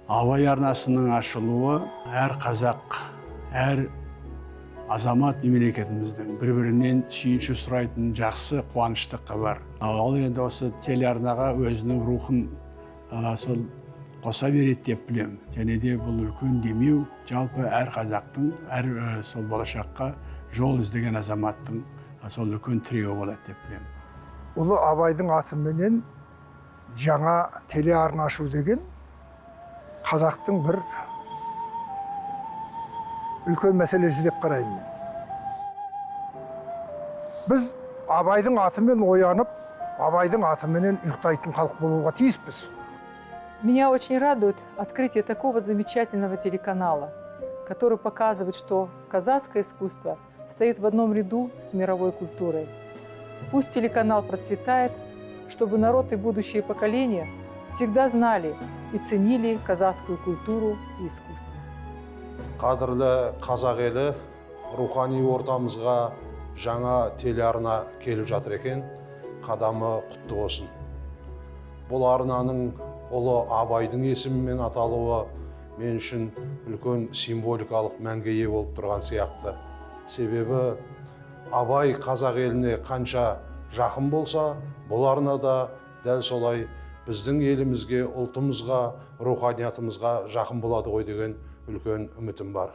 Абай арнасының ашылуы әр қазақ, әр азамат мемлекетіміздің бір бірінен сүйінші сұрайтын жақсы, қуанышты хабар. Ал енді осы телеарнаға өзінің рухын сол қоса береді деп білемін. Және де бұл үлкен демеу жалпы әр қазақтың, әр сол болашаққа жол іздеген азаматтың сол үлкен тіреуі болады деп білемін. Ұлы Абайдың атыменен жаңа телеарна ашу деген қазақтың бір үлкен мәселесі деп қараймын мен. Біз Абайдың атымен оянып, Абайдың атыменен ұйықтайтын халық болуға тиіспіз. Меня очень радует открытие такого замечательного телеканала, который показывает, что казахское искусство стоит в одном ряду с мировой культурой. Пусть телеканал процветает, чтобы народ и будущие поколения всегда знали и ценили казахскую культуру и искусство. Қадірлі қазақ елі, рухани ортамызға жаңа телеарна келіп жатыр екен, қадамы құтты болсын. Бұл арнаның ұлы Абайдың есімімен аталуы мен үшін үлкен символикалық мәнге ие болып тұрған сияқты. Себебі Абай қазақ еліне қанша жақын болса, бұл арна да дәл солай біздің елімізге, ұлтымызға, руханиятымызға жақын болады ғой деген үлкен үмітім бар.